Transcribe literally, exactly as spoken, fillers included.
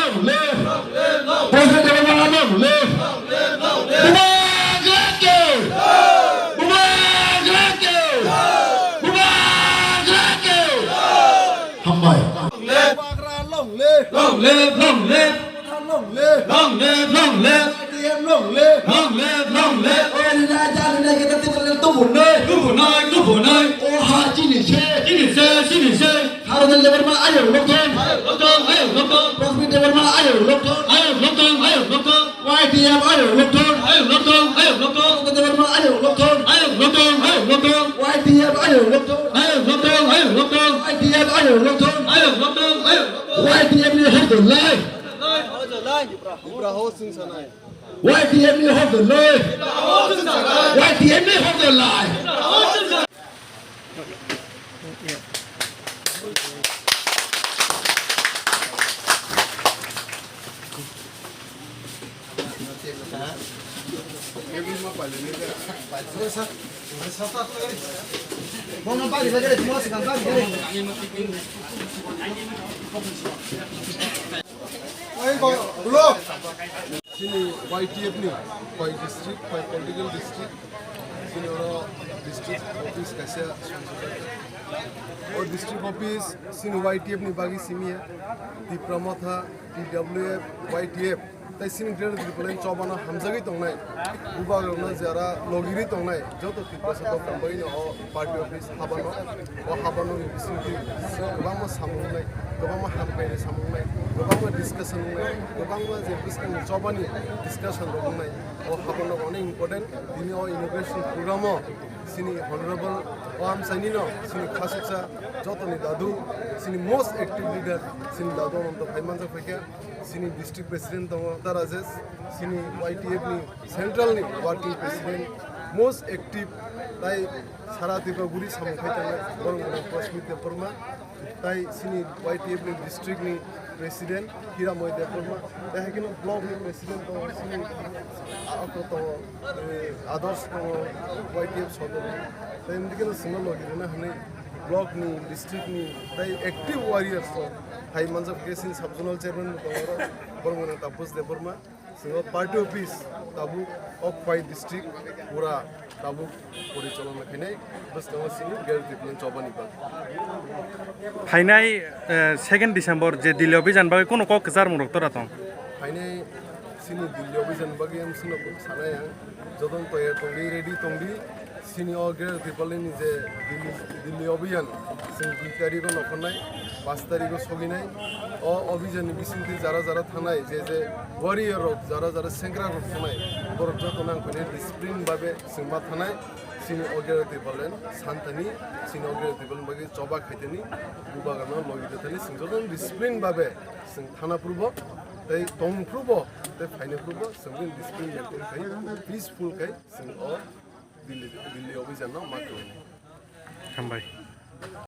Long live! President Debbarma long live! Bubagra ki! Bubagra ki! Bubagra ki! Hambai. Bubagra long live! Long live, long live! Long live! Long live, long live! I T F long live! Long live, long live! O ni na ja ni na kita tiba le tubu noi. Tubu noi, tubu noi! O ha chini se. Chini se, chini se! Harunal Debbarma ayok lokthong. Ayok lokthong, ayok lokthong. Prasmit Debbarma ayok lokthong. Ayok lokthong, ayok lokthong. Y T F ayok lokthong. Ayok lokthong, ayok lokthong. Harunal Debbarma ayok lokthong. Ayok lokthong, ayok lokthong. Y T F ayok lokthong. Ayok lokthong, ayok lokthong. Y T F ayok lokthong. Ayok lokthong, ayok lokthong. Y T F ni hor dolai. Ibra ho sing sanai. Y T F ni hor dolai. Y T F ni hor dolai. Chini Y T F ni koi district, koi political district, chini oro district office kaisa swngjak. O district office chini Y T F ni bagwi simi ya, Tipra Motha, T W F, Y T F, tai chini Greater Tipraland chobano hamjagwi tongnai, bubagrokno jara logirwi tongnai, joto Tiprasa dophani bagwino o party office habano, o habano ni bisingtwi kwbangma samung wngnai, kwbangma hamkrai samung wngnai, kwbangma discussion wngnai, kwbangma je bwskangni chobani discussion rok wngnai. O habano onek important. Tini o inauguration program o chini honorable o amchaini no chini khasuksa jotoni dadu, chini most active leader chini dadu Ananta phai manjak phaikha. Chini district president tongo Rajesh, chini Y T F ni central ni working president, most active, tai sara Tripura guri samung khai tongnai, borok mwnang Prasmit Debbarma, tai chini Y T F ni district ni president Hiramoy Debbarma, tai hai kheno block ni president tongo chini, a, oko tongo, eh, Adarsh tongo, Y T F sodor, tai nini kheno chwngno logi rwna hwnwi block ni, district ni, tai active warriors rok hai manjak khe chini sub zonal chairman bo tongo oro, borok mwnang Taposh Debbarma. Chwng o party office tabuk o Khwai district pura tabuk porichalona khainai bwskango chini Greater Tipraland chobani bagwi. Phainai, eh, second December je Delhi Abhijan bagwi kuno kok kwcharmung rok tora tong? Phainai chini Delhi Abhijan bagwi ang chwngno kok sanai ang, jotono toyar tongdi, ready tongdi. Chini o Greater Tipraland ni je Delhi, Delhi Abhijan, chwng dui tarikh o nokholnai, panch tarikh o soginai. O Abhijan ni bisingtwi jara jara thanai, je je warrior rok, jara jara sengkrak rok thanai, borok joto nang phai discipline babe chwng ma thanai. Chini o Greater Tipraland santani, chini o Greater Tipraland bagwi choba khaitani, bubagrano logi tani chwng joto discipline babe chwng thana purbo, tei tong purbo, tei phaina purbo chwng discipline maintain khai, peaceful khai chwng o Delhi, Delhi Abhijan no ma khlainai. Hambai.